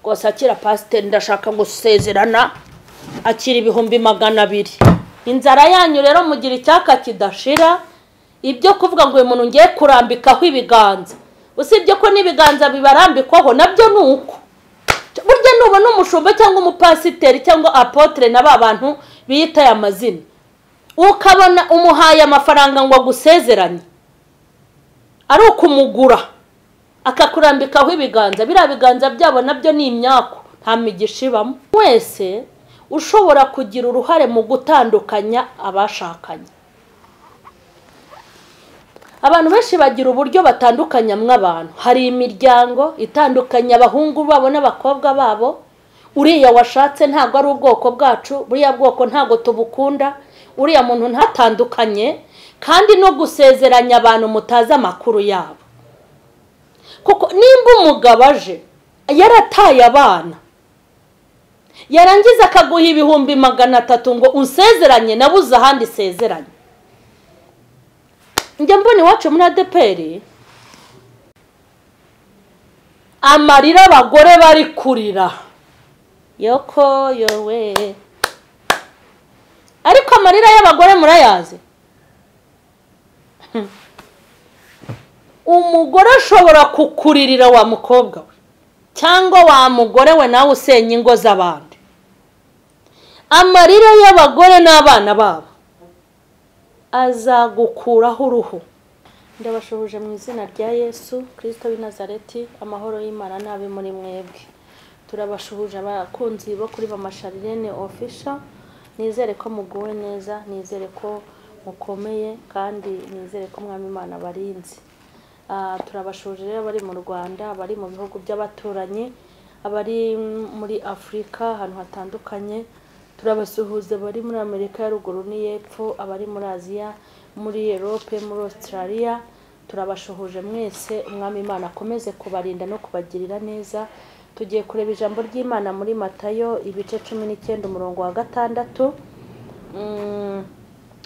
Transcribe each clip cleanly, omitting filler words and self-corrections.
Rwose akira pasiteri ndashaka gusezerana, akira 200,000. Inzara yanyu rero mugira icyaka kidashira, ibyo kuvuga ngo uyu muntu ngiye kurambikaho ibiganza, usibye ko n'ibiganza bibarambikwaho nabyo ni uko. Burya nubona umushumba cyangwa umupasiteri cyangwa apotre na ba bantu biyita aya mazina, ukabona umuhaye amafaranga ngo agusezeranye, ari ukumugura akakurambikaho ibiganza, biriya biganza byabo nabyo ni imyaku, nta migisha ibamo. Wese ushobora kugira uruhare mu gutandukanya abashakanye. Abantu benshi bagira uburyo batandukanyamwo abantu. Hari imiryango itandukanya abahungu babo n'abakobwa babo. Uriya washatse ntabwo ari ubwoko bwacu, buriya bwoko ntabwo tubukunda, uriya muntu ntatandukanye, kandi no gusezeranya abantu mutazi amakuru yabo. Kuko nimba umugabo aje yarataye abana, yarangiza akaguha 300,000 ngo unsezeranye, nabuze ahandi sezeranye. Njya mbona iwacu muri ADEPR amarira abagore bari kurira, yoko yowe, ariko amarira y'abagore murayazi. Umugore ashobora kukuririra wa mukobwa we cyangwa wa mugore we, nawe usenya ingo z'abandi. Amarira y'abagore n'abana babo azagukuraho uruhu. Ndabashuhuje mu izina rya Yesu Kristo w'i Nazareti, amahoro y'Imana n'abe muri mwebwe. Turabashuhuje abakunzi bo kuri Mama Charlene Official, nizere ko muguwe neza, nizere ko mukomeye, kandi nizere ko Mwami Imana barinze. Turabashuhuje rero abari mu Rwanda, abari mu bihugu by'abaturanyi, abari muri Afurika ahantu hatandukanye. Turabasuhuza abari muri Amerika ya ruguru n'iy'epfo, abari muri Aziya, muri Europe, muri Australia. Turabashuhuje mwese, Umwami Imana akomeze kubarinda no kubagirira neza. Tugiye kureba ijambo ry'Imana muri Matayo ibice 19 umurongo wa 6.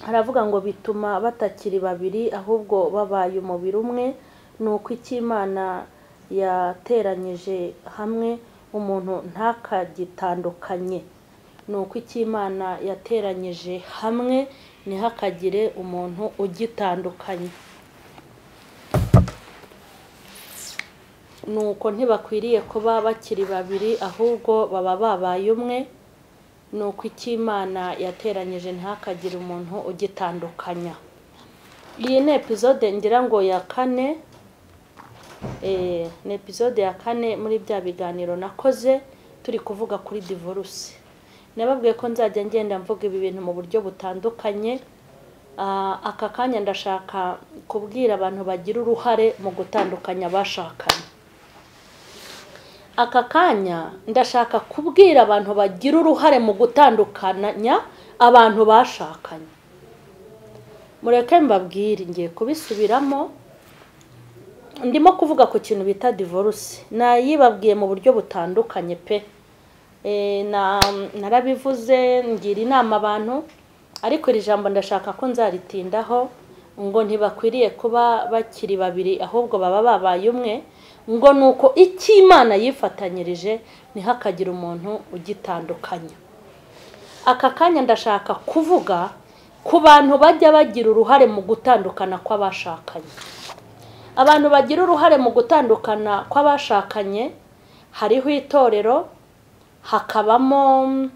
Haravuga ngo bituma batakiri babiri ahubwo babaye umubiri umwe, nuko icyo Imana yateranyije hamwe umuntu ntakagitandukanye. Nuko icyo Imana yateranyije hamwe ntihakagire umuntu ugitandukanye. Nuko ntibakwiriye kuba bakiri babiri ahubwo baba babaye umwe, nuko icyo Imana yateranyije ntihakagire umuntu ugitandukanya. Iyi ni episode ngira ngo ya kane, ni episode ya kane muri bya biganiro nakoze turi kuvuga kuri divorce. Nababwiye ko nzajya ngenda mvuga ibi bintu mu buryo butandukanye. Aka kanya ndashaka kubwira abantu bagira uruhare mu gutandukanya abashakanye. Aka kanya ndashaka kubwira abantu bagira uruhare mu gutandukanya abantu bashakanye. Mureke mbabwire, ngiye kubisubiramo. Ndimo kuvuga ku kintu bita divorce, nayibabwiye mu buryo butandukanye pe. Narabivuze ngira inama abantu, ariko iri jambo ndashaka ko nzaritindaho, ngo ntibakwiriye kuba bakiri babiri ahubwo baba babaye umwe, ngo nuko icyo Imana yifatanyirije ntihakagire umuntu ugitandukanya. Aka kanya ndashaka kuvuga ku bantu bajya bagira uruhare mu gutandukana kw'abashakanye. Abantu bagira uruhare mu gutandukana kw'abashakanye, hariho itorero, hakabamo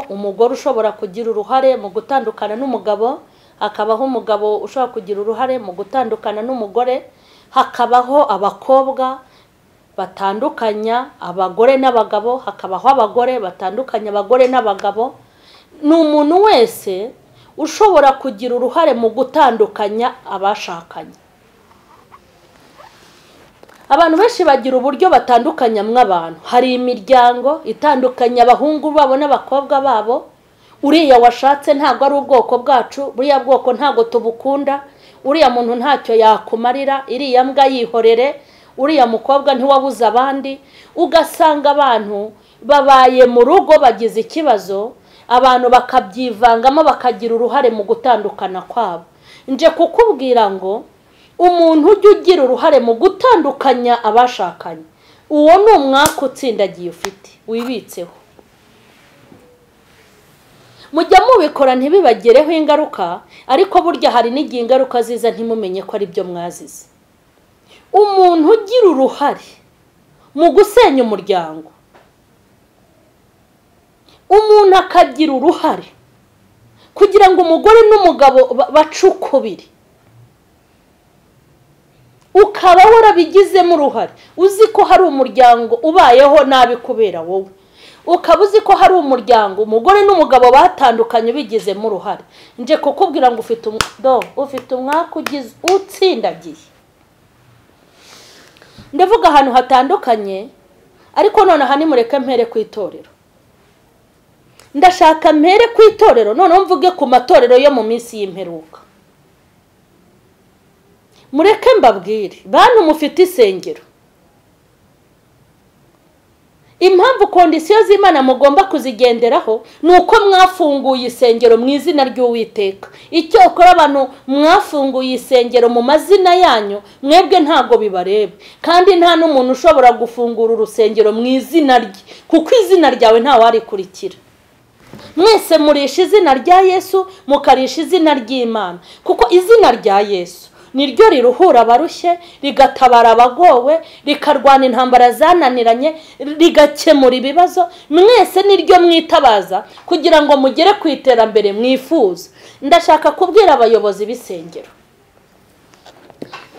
umugore ushobora kugira uruhare mu gutandukana n'umugabo, hakabaho umugabo ushobora kugira uruhare mu gutandukana n'umugore, hakabaho abakobwa batandukanya abagore n'abagabo, hakabaho abagore batandukanya abagore n'abagabo. Ni umuntu wese ushobora kugira uruhare mu gutandukanya abashakanye. Abantu benshi bagira uburyo batandukanyamwo abantu. Hari imiryango itandukanya abahungu babo n'abakobwa babo. Uriya washatse ntabwo ari ubwoko bwacu, buriya bwoko ntabwo tubukunda, uriya muntu ntacyo yakumarira, iriya mbwa yihorere, uriya mukobwa ntiwabuze abandi. Ugasanga abantu babaye mu rugo bagize ikibazo, abantu bakabyivangamo bakagira uruhare mu gutandukana kwabo. Nje kukubwira ngo umuntu ujya ugira uruhare mu gutandukanya abashakanye, Uwo ni umwaka utsindagiye ufite wibitseho. Mujya mubikora ntibibagereho ingaruka, ariko burya hari n'igihe ingaruka ziza ntimumenye ko ari byo mwazize. Umuntu ugira uruhare mu gusenya umuryango, umuntu akagira uruhare kugira ngo umugore n'umugabo bacukubire, ukaba warabigizemo uruhare, uzi ko hari umuryango ubayeho nabi kubera wowe, ukaba uzi ko hari umuryango umugore n'umugabo batandukanye bigizemo uruhare, nje kukubwira ngo ufite umwaka ugize utsindagiye. Ndavuga ahantu hatandukanye, ariko noneho nimureke mpere ku itorero. Ndashaka mpere ku itorero, noneho mvuge ku matorero yo mu minsi y'imperuka. Mureke mbabwire, bantu mufite isengero, impamvu kondisiyo z'Imana mugomba kuzigenderaho ni uko mwafunguye isengero mu izina ry'Uwiteka. Icyo ukora abantu mwafunguye isengero mu mazina yanyu, mwebwe ntago bibareba, kandi nta n'umuntu ushobora gufungura urusengero mu izina rye, kuko izina ryawe nta warikurikira. Mwese murisha izina rya Yesu, mukarisha izina ry'Imana, kuko izina rya Yesu niryo riruhura abarushye, rigatabara abagowe, rikarwana intambara zananiranye, rigakemura ibibazo. Mwese niryo mwitabaza kugira ngo mugere ku iterambere mwifuza. Ndashaka kubwira abayobozi b'isengero,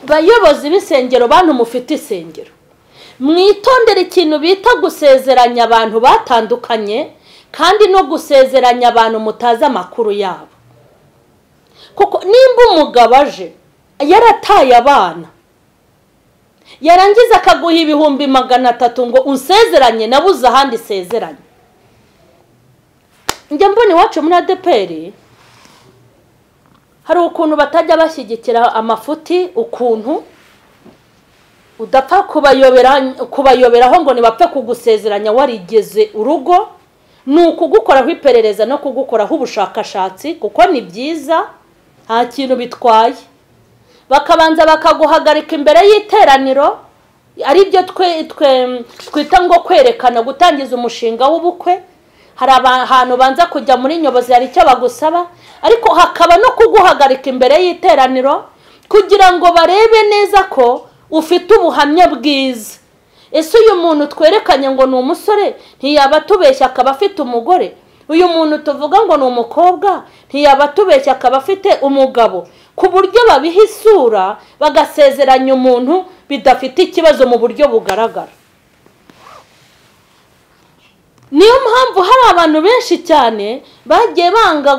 bayobozi b'isengero, bantu mufite isengero, mwitondere ikintu bita gusezeranya abantu batandukanye, kandi no gusezeranya abantu mutazi amakuru yabo. Kuko nimba umugabo aje yarataye abana, yarangiza akaguha 300,000 ngo unsezeranye, nabuze ahandi sezeranye. Njya mbona iwacu muri ADEPR hari ukuntu batajya bashyigikira amafuti, ukuntu udapfa kubayoberaho ngo nibapfe kugusezeranya warigeze urugo. Ni ukugukoraho iperereza no kugukoraho ubushakashatsi, kuko ni byiza, nta kintu bitwaye. Bakabanza bakaguhagarika imbere y'iteraniro, ari byo twita ngo kwerekana, gutangiza umushinga w'ubukwe. Hari ahantu banza kujya muri nyobozi, hari icyo bagusaba, ariko hakaba no kuguhagarika imbere y'iteraniro kugira ngo barebe neza ko ufite ubuhamya bwiza. Ese uyu muntu twerekanye ngo ni umusore ntiyaba atubeshya akaba afite umugore? Uyu muntu tuvuga ngo ni umukobwa ntiyaba atubeshya akaba afite umugabo? Ku buryo babiha isura bagasezeranya umuntu bidafite ikibazo mu buryo bugaragara. Niyo mpamvu hari abantu benshi cyane bagiye banga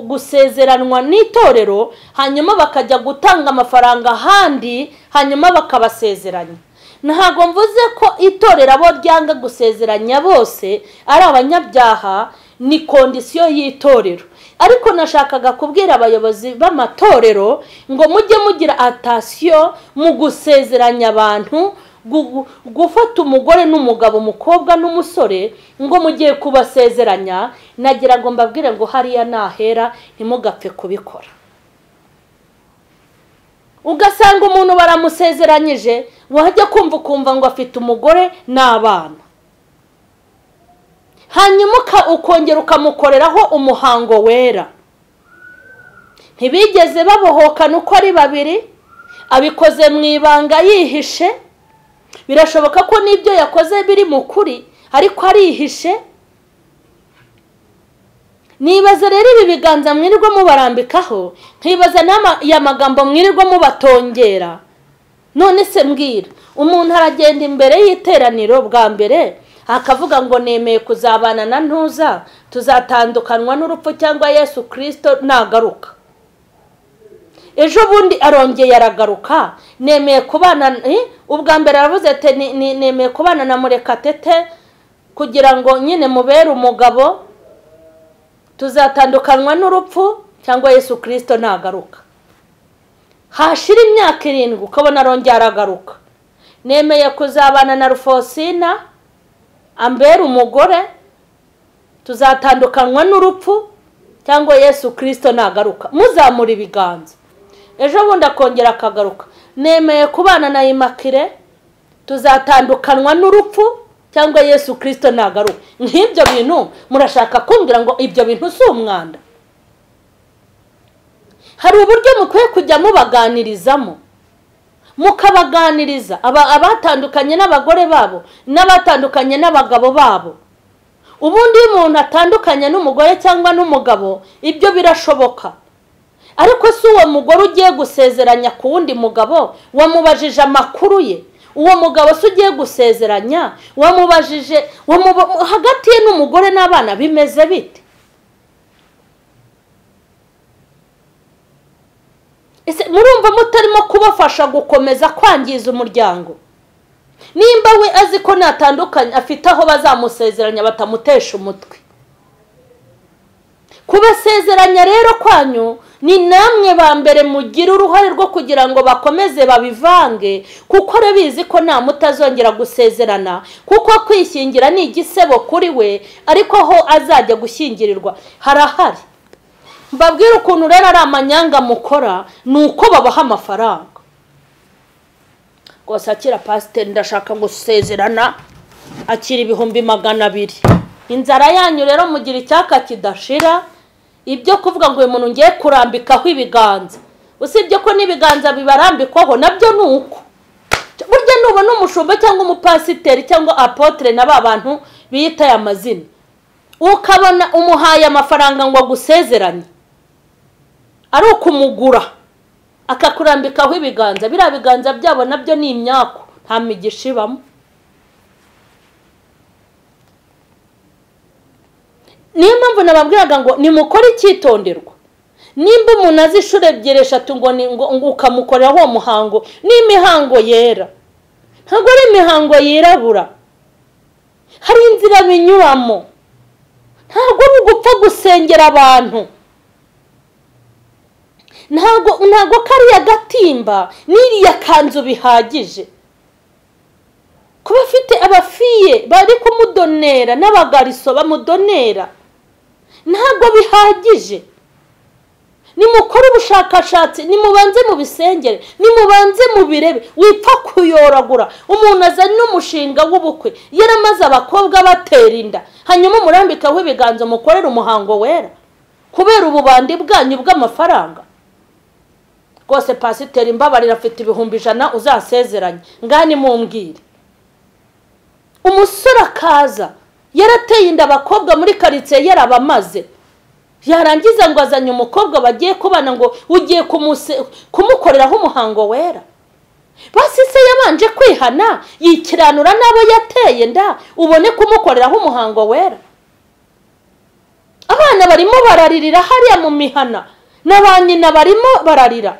gusezeranwa n'itorero, hanyuma bakajya gutanga amafaranga ahandi, hanyuma bakabasezeranya. Ntabwo mvuze ko itorero abo ryanga gusezeranya bose ari abanyabyaha, ni kondisiyo y'itorero. Ariko nashakaga kubwira abayobozi b'amatorero ngo mujye mugira atasiyo mu gusezeranya abantu, gufata umugore n'umugabo, umukobwa n'umusore, ngo mugiye kubasezeranya. Nagira ngo mbabwire ngo hariya nahera, ntimugapfe kubikora. Ugasanga umuntu baramusezeranyije, wajya kumva ukumva ngo afite umugore n'abana, hanyuma ukongera ukamukoreraho umuhango wera. Ntibigeze babohokana uko ari babiri, abikoze mu ibanga yihishe. Birashoboka ko n'ibyo yakoze biri mu kuri, ariko arihishe. Nibaza rero ibi biganza mwirirwa mubarambikaho, nkibaza ya magambo mwirirwa mubatongera. None se mbwira, umuntu aragenda imbere y'iteraniro bwa mbere akavuga ngo nemeye kuzabana na ntuza, tuzatandukanwa n'urupfu cyangwa Yesu Kristo nagaruka. Ejo bundi arongeye aragaruka, nemeye kubana, ubwa mbere aravuze ati nemeye kubana na Murekatete kugira ngo nyine mubere umugabo, tuzatandukanwa n'urupfu cyangwa Yesu Kristo nagaruka. Hashira imyaka 7 ukabona arongeye aragaruka, nemeye kuzabana na Rufosina ambere umugore, tuzatandukanwa n'urupfu cyangwa Yesu Kristo nagaruka. Muzamura ibiganza. Ejo bundi akongera akagaruka, nemeye kubana na Imakire Tuzatandukanwa n'urupfu cyangwa Yesu Kristo nagaruka. Nk'ibyo bintu murashaka kumbwira ngo ibyo bintu si umwanda? Hari uburyo mukwiye kujya mubaganirizamo, mukabaganiriza abatandukanye n'abagore babo n'abatandukanye n'abagabo babo. Ubundi iyo umuntu atandukanye n'umugore cyangwa n'umugabo ibyo birashoboka, ariko si uwo mugore ugiye gusezeranya ku wundi mugabo wamubajije amakuru ye, uwo mugabo se ugiye gusezeranya wamubajije hagati ye n'umugore n'abana bimeze bite? Ese murumva mutarimo kubafasha gukomeza kwangiza umuryango? Nimba we azi ko natandukanye afite aho bazamusezeranya batamutesha umutwe. Kubasezeranya rero kwanyu ni namwe ba mbere mugira uruhare rwo kugira ngo bakomeze babivange, kuko arabizi ko nta mutazongera gusezerana, kuko kwishyingira ni igisebo kuri we, ariko aho azajya gushyingirirwa harahari. Mbabwira ukuntu rero ari amanyanga mukora, ni uko babaha amafaranga. Rwose akira pasiteri ndashaka gusezerana, akira 200,000. Inzara yanyu rero mugira icyaka kidashira, ibyo kuvuga ngo uyu muntu ngiye kurambikaho ibiganza, usibye ko n'ibiganza bibarambikwaho nabyo ni uko. Burya nubona umushumba cyangwa umupasiteri cyangwa apotre na ba bantu biyita aya mazina, ukabona umuhaye amafaranga ngo agusezeranye, ari ukumugura akakurambikaho ibiganza, biriya biganza byabo nabyo ni imyaku, nta migisha ibamo. Niyo mpamvu nababwiraga ngo nimukore icyitonderwa. Nimba umuntu azi inshuro 2 3 ngo ukamukorera uwo muhango, ni imihango yera, ntabwo ari imihango yirabura. Hari inzira binyuramo, ntabwo ari ugupfa gusengera abantu. Ntabwo kariya gatimba n'iriya kanzu bihagije. Kuba afite abafiye bari kumudonera n'abagariso bamudonera ntabwo bihagije. Nimukore ubushakashatsi, nimubanze mubisengere, nimubanze mubirebe. Wipfa kuyoragura umuntu azanye n'umushinga w'ubukwe yaramaze abakobwa batera inda, hanyuma murambikaho ibiganza mukorera umuhango wera kubera ububandi bwanyu bw'amafaranga. Rwose pasiteri mbabarira afite 100,000 uzasezeranye, ngani mumbwire. Umusore akaza yarateye inda abakobwa muri karitsiye yarabamaze, yarangiza ngo azanye umukobwa bagiye kubana ngo ugiye kumukoreraho umuhango wera. Basi se yabanje kwihana yikiranura n'abo yateye inda, ubone kumukoreraho umuhango wera. Abana barimo bararirira hariya mu mihana, na ba nyina barimo bararira.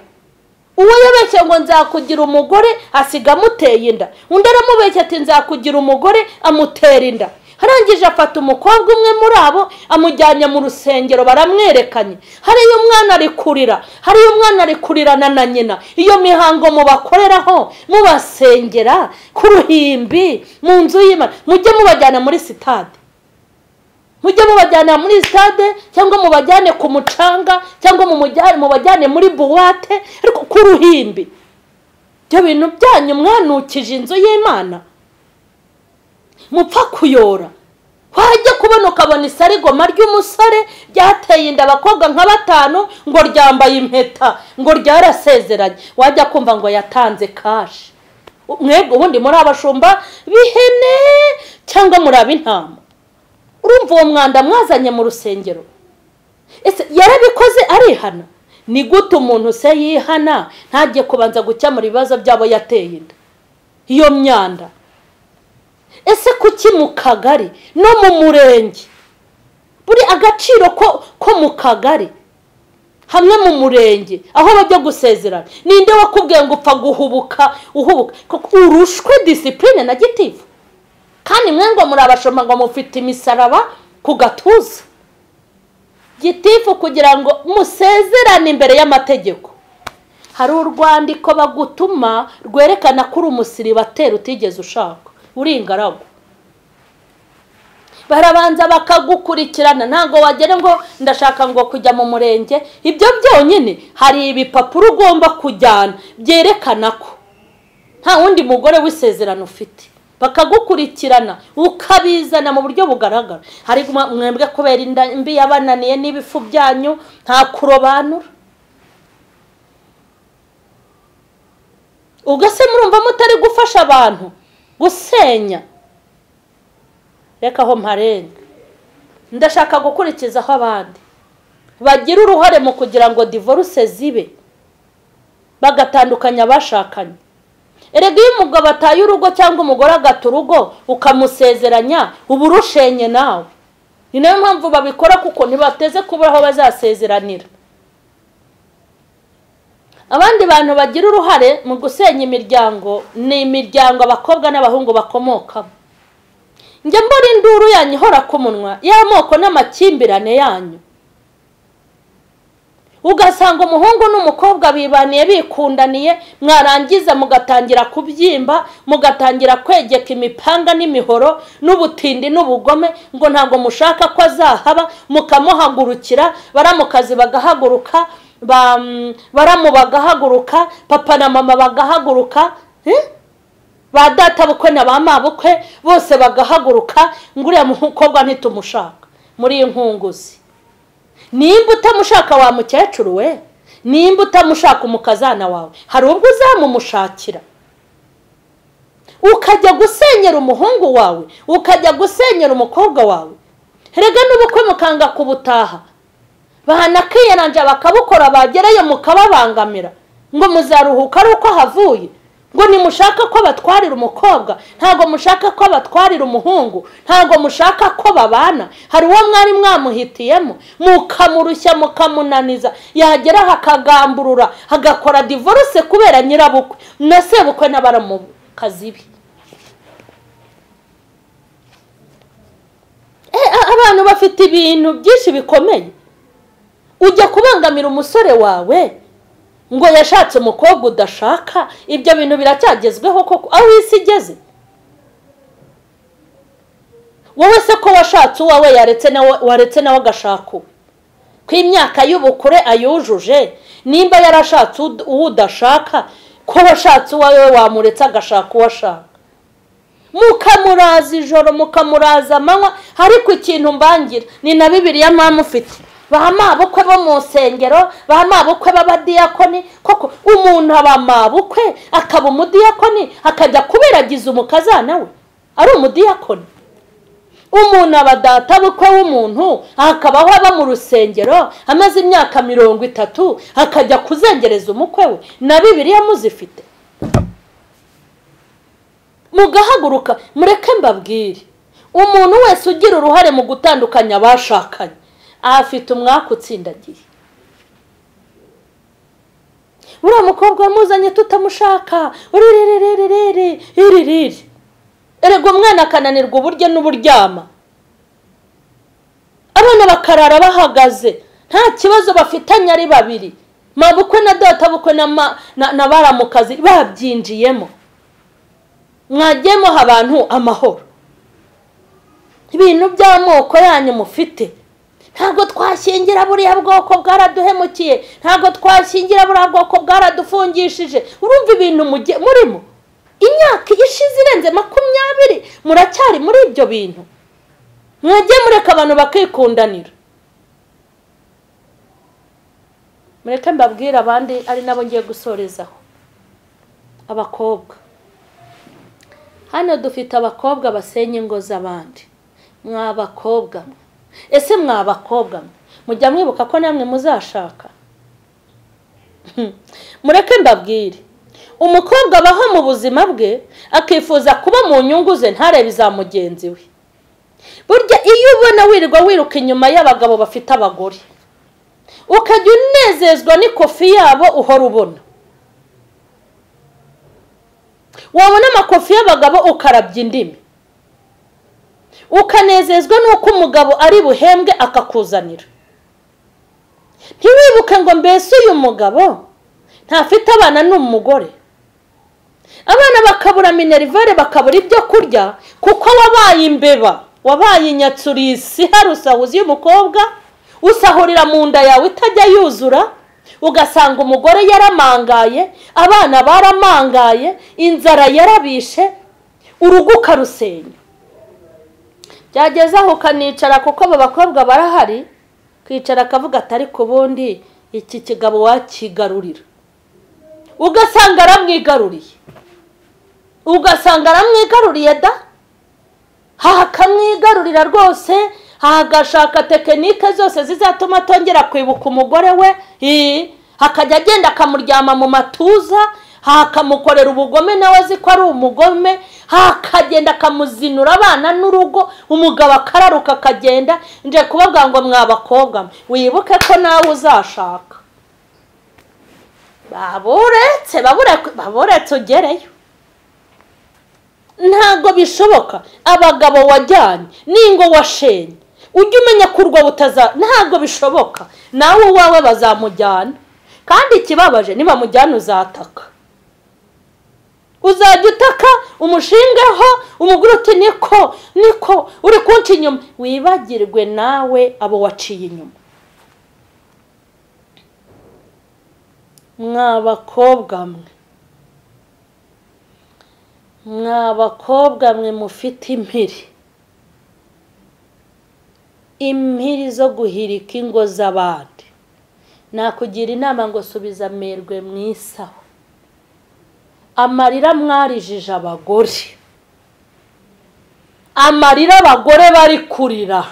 Uwo yabeshye ngo nzakugira umugore asiga amuteye inda, undi aramubeshya ati nzakugira umugore amutera inda. Arangije afata umukobwa umwe muri abo amujyanye mu rusengero baramwerekanye. Hariyo umwana ari kurira, hariyo umwana ari kurirana na nyina. Iyo mihango mubakoreraho mubasengera ku ruhimbi mu nzu y'Imana, mujye mubajyana muri sitade. Mujye mubajyana muri stade cyangwa mubajyane ku mucanga cyangwa mubajyane muri buwate, ariko ku ruhimbi. Ibyo bintu byanyu mwanukije inzu y'Imana, mupfa kuyora. Wajya kubona ukabona isarigoma ry'umusore ryateye inda abakobwa nka 5 ngo ryambaye impeta ngo ryarasezeranye, wajya kumva ngo yatanze cash. Mwebwe ubundi muri abashumba b'ihene cyangwa muri ab'intama? Urumva uwo mwanda mwazanye mu rusengero? Ese yarabikoze arihana? Ni gute umuntu se yihana ntajye kubanza gukemura ibibazo byabo yateye inda? Iyo myanda. Ese kuki mu kagari no mu murenge, buri agaciro ko mu kagari hamwe mu murenge aho bajya gusezerana, ninde wakubwiye ngo upfa guhubuka uhubuka urushwe discipline na gitifu? Kandi mwe ngo muri abashoma ngo mufite imisaraba ku gatuza. Gitifu kugira ngo musezerane imbere y'amategeko, hari urwandiko bagutuma rwerekana ko uri umusiribateri utigeze ushaka, uri ingaragu. Barabanza bakagukurikirana, ntabwo wagera ngo ndashaka ngo kujya mu murenge. Ibyo byonyine hari ibipapuro ugomba kujyana byerekana ko Nta wundi mugore w'isezerano ufite. Bakagukurikirana ukabizana mu buryo bugaragara. Hari mwebwe kubera inda mbi yabananiye n'ibifu byanyu nta kurobanura. Ugase murumva mutari gufasha abantu gusenya. Reka aho mparenga. Ndashaka gukurikizaho abandi bagira uruhare mu kugira ngo divorce zibe, bagatandukanya abashakanye. Erega iyo umugabo ataye urugo cyangwa umugore agata urugo ukamusezeranya, uba urushenye nawe. Ni nayo mpamvu babikora, kuko ntibateze kubura aho bazasezeranira. Abandi bantu bagira uruhare mu gusenya imiryango ni imiryango abakobwa n'abahungu bakomokamo. Njye mbona induru yanyu ihora ku munwa y'amoko n'amakimbirane yanyu. Ugasanga umuhungu n'umukobwa bibaniye bikundaniye, mwarangiza mugatangira kubyimba, mugatangira kwegeka imipanga n'imihoro n'ubutindi n'ubugome, ngo ntabwo mushaka ko azahaba, mukamuhagurukira, baramukazi bagahaguruka, baramu bagahaguruka, papa na mama bagahaguruka, ba data bukwe na ba mabukwe bose bagahaguruka, ngo uriya mukobwa ntitumushaka muri iyi nkunguzi. Nimba utamushaka wa mukecuru we, nimba utamushaka umukazana wawe, hari ubwo uzamumushakira. Ukajya gusenyera umuhungu wawe, ukajya gusenyera umukobwa wawe. Erega n'ubukwe mukanga kubutaha, bahanakiyaranja bakabukora, bagerayo mukababangamira ngo muzaruhuka ari uko havuye. Ngo nimushaka ko batwarira umukobwa, ntago mushaka ko batwarira umuhungu, ntago mushaka ko babana. Hari uwo mwari mwamuhitiyemo, mukamurushya mukamunaniza, yagera hakagamburura agakora divorce kubera nyirabukwe na sebukwe n'abaramukazi be. Abantu bafite ibintu byinshi bikomeye. Ujya kubangamira umusore wawe ngo yashatse umukobwa udashaka, ibyo bintu biracyagezweho koko aho isi igeze? Wowe se ko washatse uwawe waretse nawe agashaka uwe, ko imyaka y'ubukure ayujuje, nimba yarashatse uwo udashaka, ko washatse uwawe wamuretse agashaka uwo ashaka. Mukamuraza ijoro, mukamuraza amanywa. Ariko ikintu mbangira ni na Bibiliya mwamufite, ba mabukwe bo mu nsengero, ba mabukwe b'abadiyakoni. Koko umuntu aba mabukwe akaba umudiyakoni, akajya kuberagiza umukazana we ari umudiyakoni. Umuntu aba data bukwe w'umuntu, akabaho aba mu rusengero amaze imyaka 30, akajya kuzengereza umukwe we. Na Bibiliya muzifite. Mugahaguruka, mureke mbabwire, umuntu wese ugira uruhare mu gutandukanya abashakanye afite umwaka utsindagiye. Uriya mukobwa wamuzanye tutamushaka, uririririririri. Erega umwana akananirwa uburyo n'uburyama, abana bakarara bahagaze nta kibazo bafitanye ari babiri, mabukwe na data bukwe na baramukazi babyinjiyemo. Mwagiyemo abantu amahoro. Ibintu by'amoko yanyu mufite, ntabwo twashyingira buriya bwoko bwaraduhemukiye, ntabwo twashyingira buriya bwoko bwaradufungishije. Urumva ibintu murimo imyaka ishize irenze 20 muracyari muri ibyo bintu. Mwagiye mureka abantu bakikundanira. Mureke mbabwire abandi ari nabo ngiye gusorezaho. Abakobwa hano dufite abakobwa basenya ingo z'abandi. Mwabakobwa, ese mwabakobwa mujya mwibuka ko namwe muzashaka? Mureke mbabwire, umukobwa abaho mu buzima bwe akifuza kuba mu nyungu ze, ntarebe iza mugenzi we. Burya iyo ubona wirirwa wiruka inyuma y'abagabo bafite abagore, ukajya unezezwa n'ikofi yabo uhora ubona, wabona amakofi y'abagabo ukarabya indimi, ukanezezwa n'uko umugabo ari buhembwe akakuzanira. Ntiwibuke ngo mbese uyu mugabo ntafite abana n'umugore, abana bakabura minerivare, bakabura ibyo kurya, kuko wabaye imbeba, wabaye inyatsurisi, harusahuzi y'umukobwa usahurira mu nda yawe itajya yuzura. Ugasanga umugore yaramangaye, abana baramangaye, inzara yarabishe, urugo ukarusenya. Byageze aho ukanicara, kuko abo bakobwa barahari, kwicara akavuga atari ku bundi iki kigabo wakigarurira. Ugasanga aramwigaruriye, ugasanga aramwigaruriye da, akamwigarurira rwose, agashaka tekinike zose zizatuma atongera kwibuka umugore we, akajya agenda akamuryama mu matuza, akamukorera ubugome nawe azi ko ari umugome, akagenda akamuzinura abana n'urugo, umugabo akararuka akagenda. Nje kubabwira ngo mwa bakobwa wibuke ko nawe uzashaka, baburetse ugereyo. Ntabwo bishoboka. Abagabo wajyanye n'ingo washenye, ujye umenya ko urwo butaza, ntabwo bishoboka. Nawe uwawe bazamujyana, kandi ikibabaje nibamujyana uzataka, uzajya utaka umushingeho, umugore uti niko niko uri kunca inyuma. Wibagirwe nawe abo waciye inyuma. Mwa bakobwa mwe, mwa bakobwa mwe mufite impiri, impiri zo guhirika ingo z'abandi, nakugira inama ngo subiza amerwe mu isaho. Amarira mwarijije abagore, amarira abagore bari kurira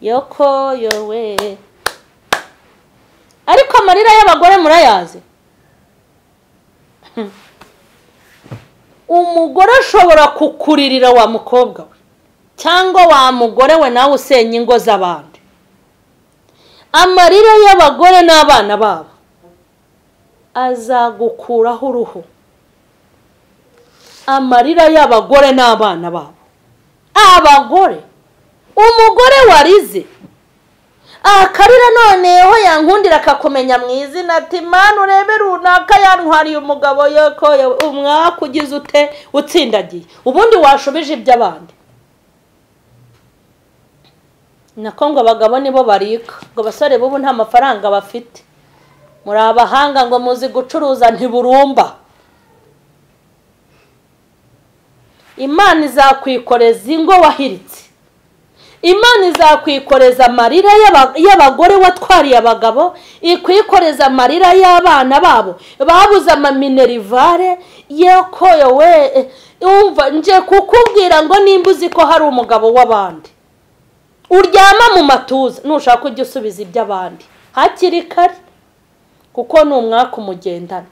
yoko yowe, ariko amarira y'abagore murayazi. Umugore ashobora kukuririra wa mukobwa we cyangwa wa mugore we, nawe usenya ingo z'abandi. Amarira y'abagore n'abana babo azagukuraho uruhu. Amarira y'abagore n'abana babo, abagore, umugore warize akarira noneho yankundira akakumenya mu izina ati mana urebe runaka yantwariye umugabo, yoko umwaka ugize ute utsindagiye, ubundi washubije iby'abandi. Nako ngo abagabo nibo barika, ngo abasore bubu nta mafaranga bafite, muri abahanga ngo muzi gucuruza ntiburumba. Imana izakwikoreza ingo wahiritse, Imana izakwikoreza amarira y'abagore watwariye abagabo, ikwikoreza amarira y'abana babo babuze amaminerivare. Yoko yowe, umva nje kukubwira ngo nimba uzi ko hari umugabo w'abandi uryama mu matuza, nushaka ujye usubiza iby'abandi hakiri kare, kuko ni umwaka umugendana.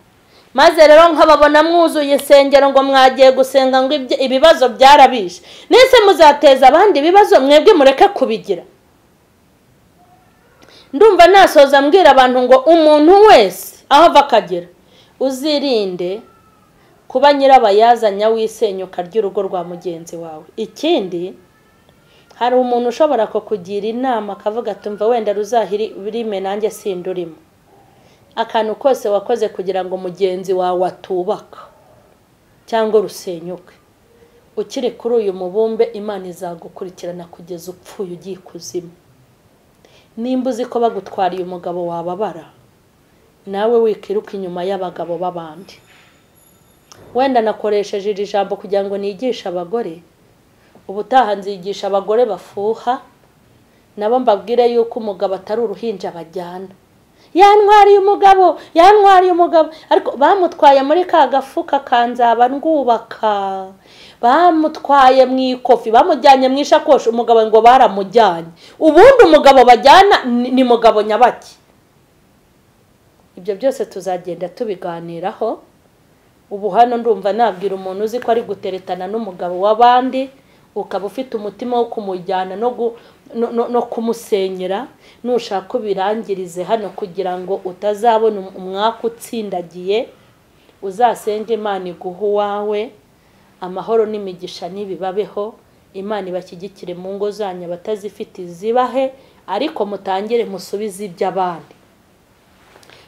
Maze rero nkababona mwuzuye insengero ngo mwagiye gusenga ngo ibibazo byarabishe. Nese muzateza abandi ibibazo, mwebwe mureke kubigira. Ndumva nasoza mbwira abantu ngo umuntu wese aho ava akagera, uzirinde kuba nyirabayazanya w'isenyuka ry'urugo rwa mugenzi wawe. Ikindi, hari umuntu ushobora kukugira inama akavuga ati umva wenda ruzahirime nanjye sindurimo. Akantu kose wakoze kugira ngo mugenzi wawe atubaka cyangwa rusenyuke, ukiri kuri uyu mubumbe Imana izagukurikirana kugeza upfuye ugiye ikuzimu. Nimba uzi ko bagutwariye umugabo wababara, nawe wikiruka inyuma y'abagabo b'abandi. Wenda nakoresheje iri jambo kugira ngo nigishe abagore, ubutaha nzigisha abagore bafuha, nabo mbabwire yuko umugabo atari uruhinja bajyana. Yantwariye umugabo, yantwariye umugabo, ariko bamutwaye muri ka gafuka kanzaba ndwubaka, bamutwaye mu ikofi, bamujyanye mu ishakoshi, umugabo ngo baramujyanye. Ubundi umugabo bajyana ni mugabo nyabaki. Ibyo byose tuzagenda tubiganiraho. Ubu hano ndumva nabwira umuntu uzi ko ari guteretana n'umugabo w'abandi, ukaba ufite umutima wo kumujyana no kumusenyera, nushaka ubirangirize hano kugira ngo utazabona umwaka utsindagiye. Uzasenge Imana iguhe uwawe, amahoro n'imigisha n'ibibabeho, Imana ibashyigikire mu ngo zanyu, abatazifite izibahe, ariko mutangire musubize iby'abandi.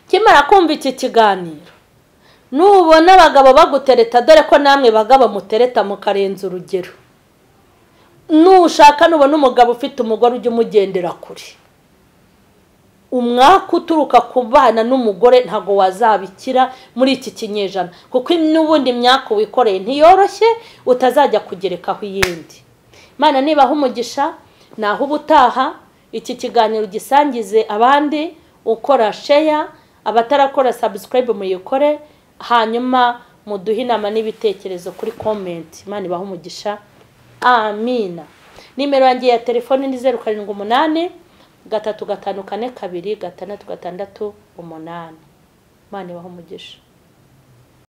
Kimara kumva iki kiganiro, nubona abagabo bagutereta, dore ko namwe bagabo mutereta mukarenza urugero, nushaka nubona umugabo ufite umugore ujye umugendera kure, Umwaka uturuka ku bana n'umugore ntabwo wazabikira muri iki kinyejana, kuko n'ubundi myaka wikoreye ntiyoroshye, utazajya kugerekaho iyindi. Imana nibaha umugisha, naho ubutaha iki kiganiro gisangize abandi, ukora share, abatarakora subscribe muyikore, hanyuma muduhe inama n'ibitekerezo kuri comment. Imana ibahe umugisha, amina. Nimero yanjye ya telefone ni 078 3 5 4 2 6 6 8. Imana ibahe umugisha.